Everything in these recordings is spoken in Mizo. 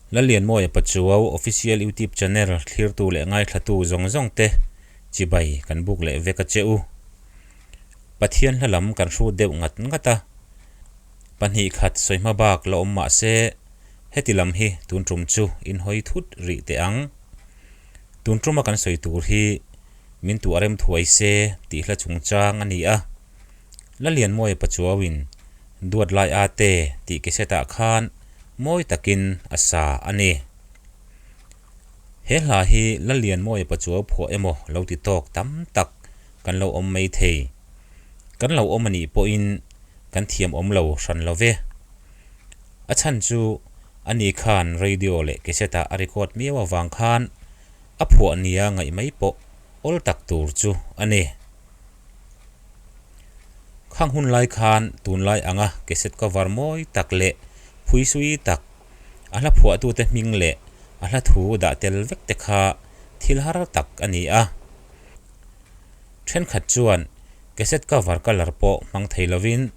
Lallianmawia Pachuau Official YouTube Channel thlirtu leh ngaithlatu zawng zawng te chibai kan buk leh vek a che u. Pathian hla lam kan hrut deuh ngat ngat a, pahnih khat sawi hma bak la awm mah se heti lam hi tun tum chu in hawi thut rih teh ang. Tun tuma kan sawi tur hi min tuah rem thuai se tih hla chungchang a ni a. Lalianmawia Pachuauin Duat lai a te tih kesetah khan mawi takin a sa a ni. He hla hi Lalianmawia Pachuau phuah emaw lo ti tawk tam tak kan lo awm mai thei. Kan lo awm a nih pawhin kan thiam awm lo hran lo ve. A chhan chu ani khan radio leh kesetah a record miau avang khan a phuah nia ngaih mai pawh awl tak tur chu a ni. Khang hun lai khan tunlai anga cassette cover mawi tak leh phuisui tak, a hla phuahtute hming leh a hla thu dah tel vek te kha thil har tak a ni a. Thenkhat chuan cassette cover colour pawh hmang thei lovin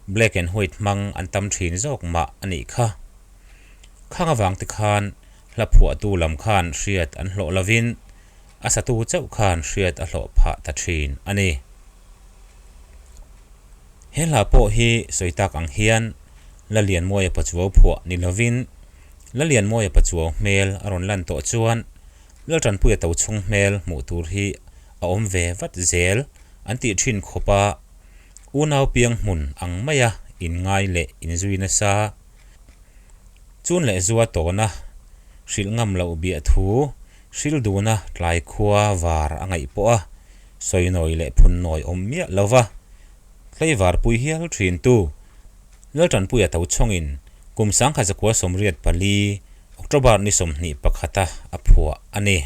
black and white hmang an tam thin zawk mah a nih kha. Khang avang te khan hla phuahtu lam khan hriat an hlawh lovin A satu chauh khan hriat a hlawh phah ta thin a ni. He hla pawh hi sawi tak ang hian Lalianmawia Pachuau phuah ni lovin Lalianmawia Pachuau hmel a rawn lan tawh chuan Laltanpuia Tochhung hmel hmuh tur hi a awm ve vat zel an tih thin khawp a, unau piang hmun ang maia inngai leh inzui nasa. Chun leh zua tawna hrilh ngam loh biah thu Hril duna tlai khua var a ngaih pawh a, sawinawi leh phunnawi awm miah lo va, tlaivar pui hial thin tu Laltanpuia Tochhawngin kum 1984 October ni 21 a a phuah a ni.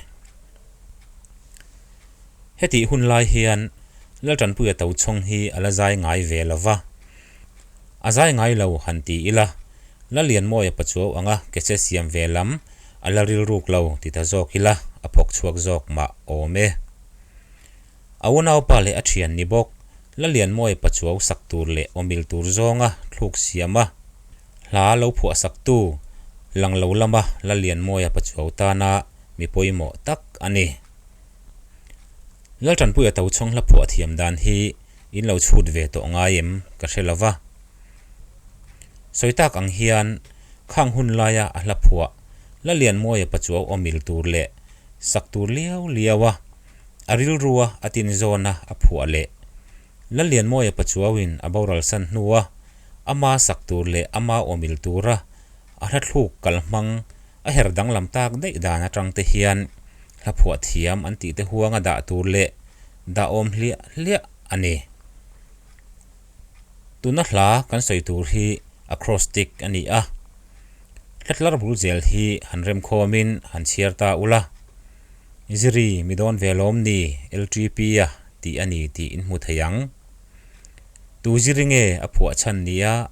Hetih hun lai hian Laltanpuia Tochhawng hi a la zai ngai ve lo va, a zai ngai lo han ti ila, Lalianmawia Pachuau anga kese siam ve lam A la rilruk lo ti ta zawk ila a phawk chhuak zawk mah awm e. A unaupa leh a thian ni bawk, Lalianmawia Pachuau sak tur leh awmil tur zawnga thluk siam a, hla lo phuah saktu lang lo lama Lalianmawia Pachuau tana mi pawimawh tak a ni. Laltanpuia Tochhawng hla phuah thiam dan hi in lo chhut ve tawh ngai em ka hre lo va. Sawi tak ang hian khang hun laia a hla phuah Lalianmawia Pachuau awmil tur leh sak tur liau liau a, a rilrua a tinzawna a phuah leh Lalianmawia Pachuauin a boral san hnua ama sak tur leh ama awmil tura a hla thluk kalhmang a her danglam tak daih dan atang te hian hla phuah thiam an tih te huanga dah tur leh dah awm hliah hliah a ni. Tuna hla kan sawi tur hi acrostic a ni a, hlatlar bul zel hi han remkhawmin han chhiar ta ula, Ziri mi dawn ve lawm ni LTP a tih a ni tih in hmu thei ang. Tu ziri nge a phuah chhan nia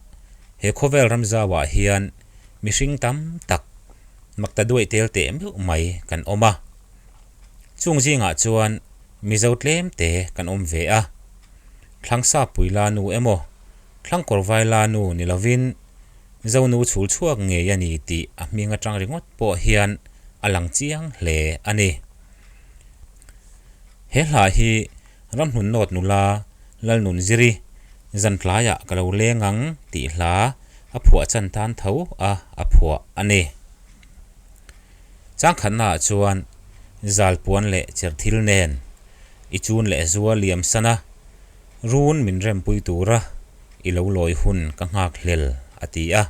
he khawvel ramzauah hian mihring tam tak makta duaih tel teh meuh mai kan awm a. Chung zingah chuan Mizo tlem te kan awm ve a. Thlangsapui la nu emaw, Thlangkawrvai la nu ni lovin Zonu chhul chhuak ngei a ni tih a hming atang ringawt pawh hian a lang chiang hle a ni. He hla hi Ramhlun Nawt nula Lalnunziri Zantlaiah ka lo leng ang tih hla a phuah chan tan tho a a phuah a ni. Changkhatnaah chuan Zalpuan leh Cherthil nen I chun leh zua liam san a, run min rempui tura i lo lawi hun ka nghak hlel, a ti a.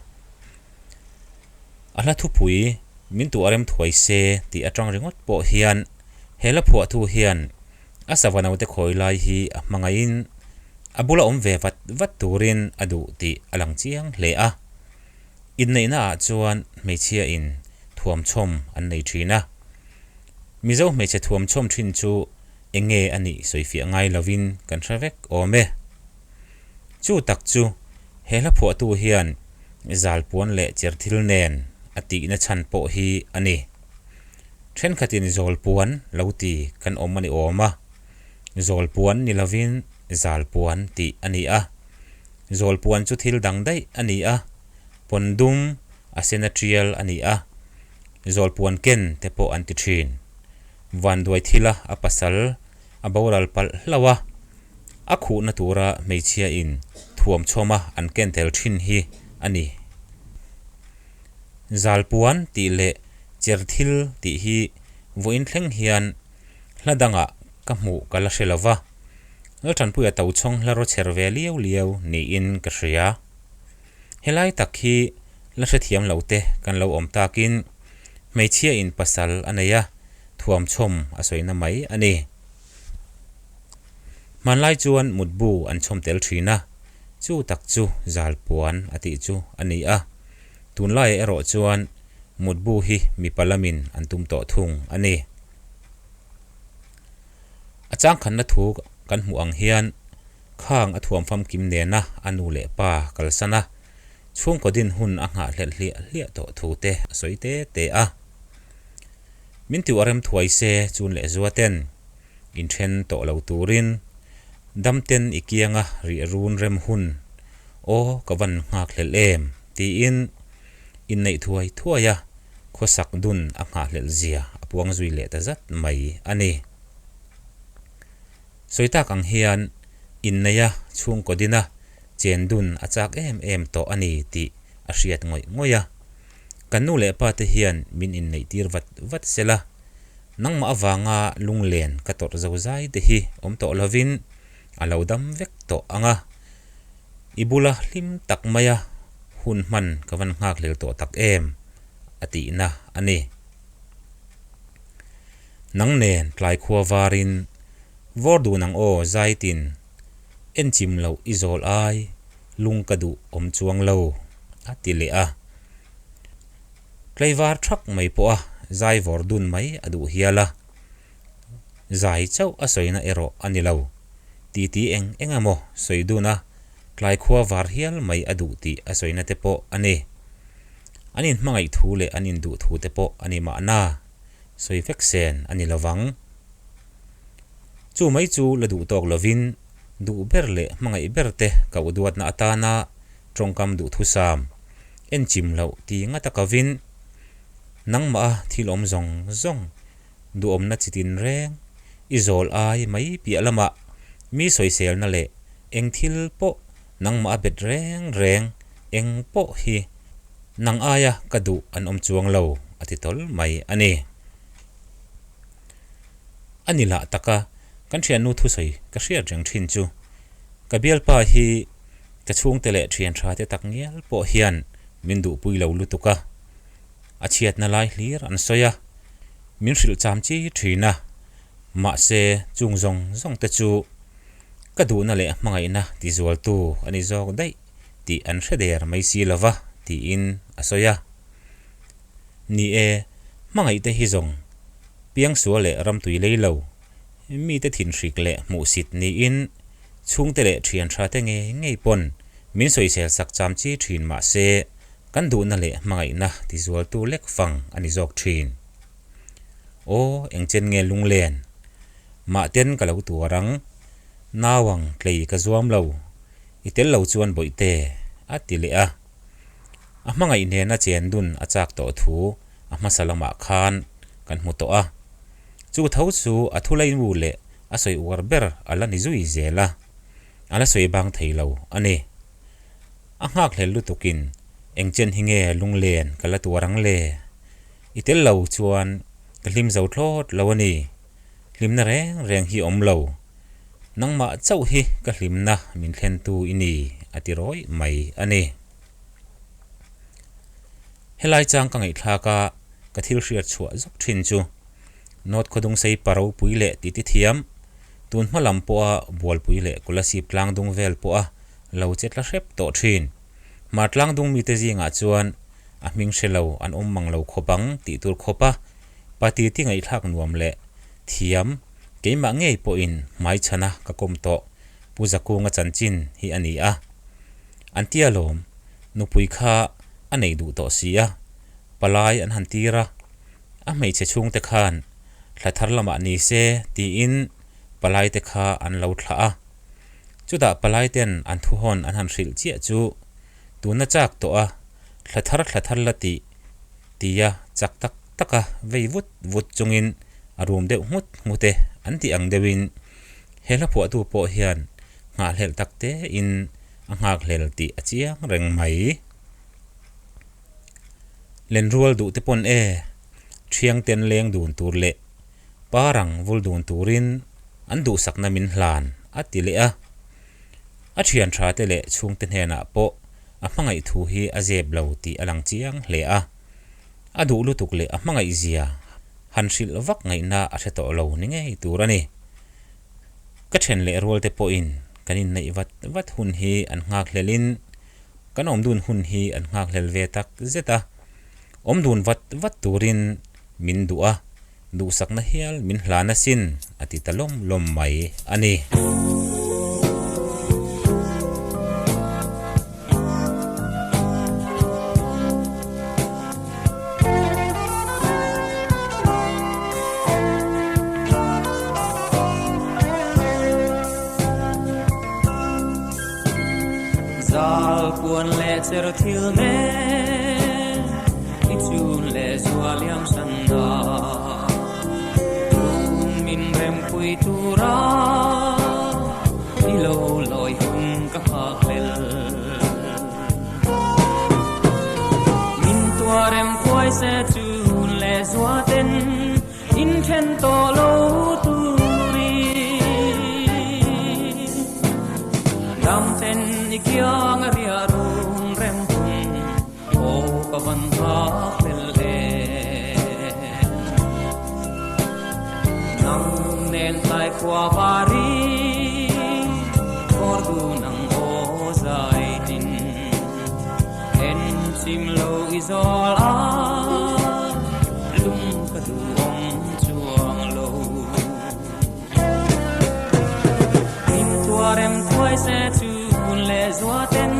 A hla thupui min tuah rem thuai se tih atang ringawt pawh hian he hla phuahtu hian a sava naute khawi lai hi a hmangaihin a bula awm ve vat vat turin a duh tih a lang chiang hle a. Inneihnaah chuan hmeichhiain thuamchhawm an nei thin a. Mizo hmeichhe thuamchhawm thin chu eng nge a nih sawifiah ngai lovin kan hre vek awm e. Chu tak chu he hla phuahtu hian zalpuan leh cherthil nen a tihna chhan pawh hi a ni. Thenkhatin zawlpuan lo ti kan awm a ni awm a, zawlpuan ni lovin zalpuan tih a ni a. Zawlpuan chu thil dang daih a ni a, pawn dum a sen a tial a ni a. Zawlpuan ken te pawh an ti thin. Vanduai thila a pasal a boral palh hlauh a, a khuhna tura hmeichhia in thuam chhawma an ken tel thin hi a ni. Zalpuan tih leh cher thil tih hi vawiin thleng hian hla dangah ka hmuh ka la hre lo va, Laltanpuia tochhawng hla raw chher ve liau liau niin ka hria. Helai tak hi la hrethiam lo te kan lo awm takin hmeichhia in pasal a nei a, thuamchhawm a sawina mai a ni. Hmanlai chuan mutbu an chhawm tel thin a, chu tak chu zalpuan a tih chu a ni a. Tunlaiah erawh chuan mutbu hi mipa lamin an tum tawh thung a ni. A changkhanna thu kan hmuh ang hian khang a thuam famkim nena a nu leh pa kalsan a, chhungkaw din hun a nghahhlelh hliah hliah tawh thu te a sawi te te a. Min tiu a rem thuai se chun leh zua ten inthen tawh lo turin damten i kianga rih run rem hun aw ka van nghakhlelh em tiin inneih thuai thuai a khawsak dun a nghahhlelh zia a puang zui leh ta zat mai a ni. Sawi tak ang hian inneia chhungkaw dina chen dun a chak em em tawh a ni tih a hriat ngawih ngawih a. Kan nu leh pa te hian min inneih tir vat vat se la, nangmah avanga lunglen ka tawrh zo zai te hi awm tawh lovin a lo dam vek tawh ang a, i bula hlim tak maia hun hman ka van nghakhlel tawh tak em a tihna a ni. Nang nen tlai khua varin vawr dun ang aw zaitin enchim loh i zawl ai lung ka duh awm chuang lo a ti leh a. Tlaivar thak mai pawha zai vawr dun mai a duh hial a, zai chauh a sawina erawh a ni lo. Titi eng eng emaw sawi dun a, tlai khua var hial mai a duh tih a sawina te pawh a ni. An inhmangaih thu leh an induh thu te pawh a ni mahna, sawi vek sen a ni lovang. Chu mai chu la duh tawk lovin duh ber leh hmangaih ber te koh duatna atana tawngkam duhthusam enchim loh ti ngat a kovin nangmah a thil awm zawng zawng duhawmna chi tin reng i zawl ai mai piah lamah mi sawiselna leh eng thil pawh nangmah a bet reng reng eng pawh hi nang aia ka duh an awm chuang lo a ti tawl mai a ni. A ni lah taka kan thiannu thusawi ka hriat reng thin chu ka bialpa hi ka chhungte leh thian tha te tak ngial pawh hian min duhpui lo lutuk a, a chhiatna lai hlir an sawi a, min hrilh cham chi thin a, mahse chung zawng zawng te chu ka duhna leh hmangaihna tizualtu a ni zawk daih tih an hre der mai si lova tiin a sawi a. Ni e, hmangaihte hi zawng piangsual leh ramtui lei lo, mite thinhrik leh hmuhsit niin chhungte leh thian tha te ngei ngei pawn min sawisel sak cham chi thin mah se kan duhna leh hmangaihna tizualtu lek fang a ni zawk thin. Aw, engchen nge lunglen? Mahten ka lo tuar ang, nau ang tlei ka zuam lo, i tel lo chuan bawihte, a ti leh a. A hmangaih nena chen dun a chak tawh thu a hmasa lamah khan kan hmu tawh a. Chu tho chu a thulainu leh a sawi uar ber a la ni zui zel a, a la sawi bang thei lo a ni. A nghakhlel lutukin eng chen hi nge lunglen ka la tuar ang le? I tel lo chuan ka hlim zo thlawt lo a ni. Hlimna reng reng hi awm lo. Nangmah chauh hi ka hlimna min thlentu i ni a ti rawih mai a ni. Helai chang ka ngaihthlak a, ka thil hriat chhuah zawk thin chu North Khawdungsei pa ropui leh titi thiam, tun hma lam pawha Bualpui leh Kolasib tlangdung vel pawha lo che tla hrep tawh thin. Hmar tlangdung mite zingah chuan a hming hre lo an awm mang lo khawp ang tih tur khawpa pa titi ngaihthlak nuam leh thiam keimah ngei pawhin hmaichhana ka kawm tawh Pu Zakunga chanchin hi a ni a. An tia lawm, nupui kha a nei duh tawh si a, palai an han tir a, a hmeichhe chhungte khan thla thar lamah ni se tiin palai te kha an lo thlah a. Chutah palai ten an thuhawn an han hrilh chiah chu tuna chak tawh a, thla thar thla thar la tih tia chak tak taka vei vut vut chungin a rum deuh nghut nghut e an tih ang deuhin he hla phuahtu pawh hian nghahhlelh tak tein a nghakhlel tih a chiang reng mai. Lenrual duh te pawn e, thiangten leng dun tur leh parang vul dun turin an duhsakna min hlan a ti leh a. A thian tha te leh chhungte hnenah pawh a hmangaih thu hi a zep lo tih a lang chiang hle a. A duh lutuk leh a hmangaih zia han hrilh vak ngaihna a hre tawh lo ni ngei tur a ni. Ka then leh rual te pawhin kan inneih vat vat hun hi an nghakhlelin kan awm dun hun hi an nghakhlel ve tak zet a. Awm dun vat vat turin min duh a. Duhsakna hial min hlan asin a ti ta lawm lawm mai a ni. Zal puan leh cher thil nen i chun leh zual iam san na. Tun min rempui tura i lo lawi hun ka nghakhlel. Min tuarem thuai se chun leh zua ten Inthen tawh lo turin Damten i kiang a riah run rem hun Aw ka van nghak hlel em Nang nen tlai khua varin Kawr dun ang aw zai tin En chim lo i zawl a lung ka duh awm chuang lo. Min tuarem thuai se chun leh zua ten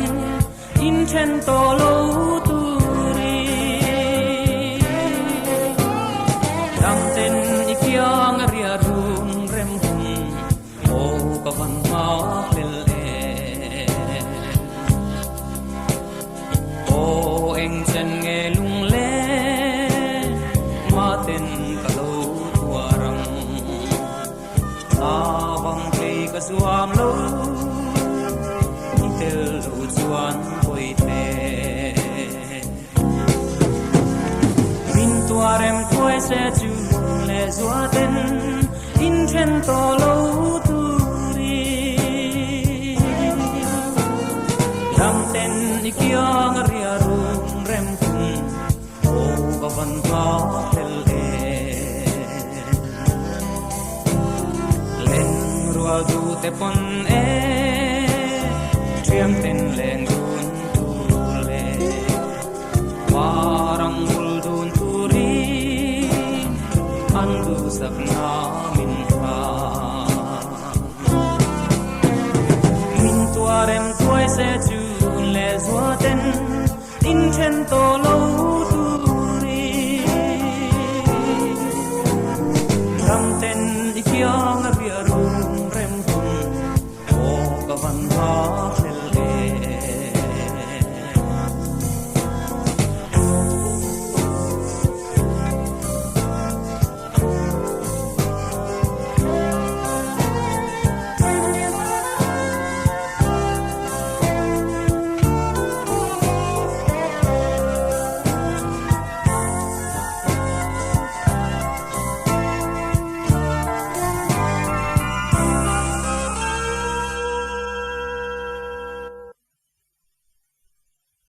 in then tawh lo turin. Dang ten i kiang a riah run rem hun Aw ka van nghak hlel em. Aw eng chen nge lung le maten ka lo tuar ang. Na bang thei ka zuam lo i tel lo chuan pawi te. Min tuarem thuai se chu leh zua ten Inthen tawh lo turin Damten i kiang a ria rum rem tum Aw ka van nghak hlel em Len rual duh te pawn e Thiangten leng dun tur le Parang bul dun turin an duhsak na min hlan. Min tuarem tuai se chun leh zua ten in then tawh lo turin. Ram ten i kiang a riah rum rem hun aw ka van nghak.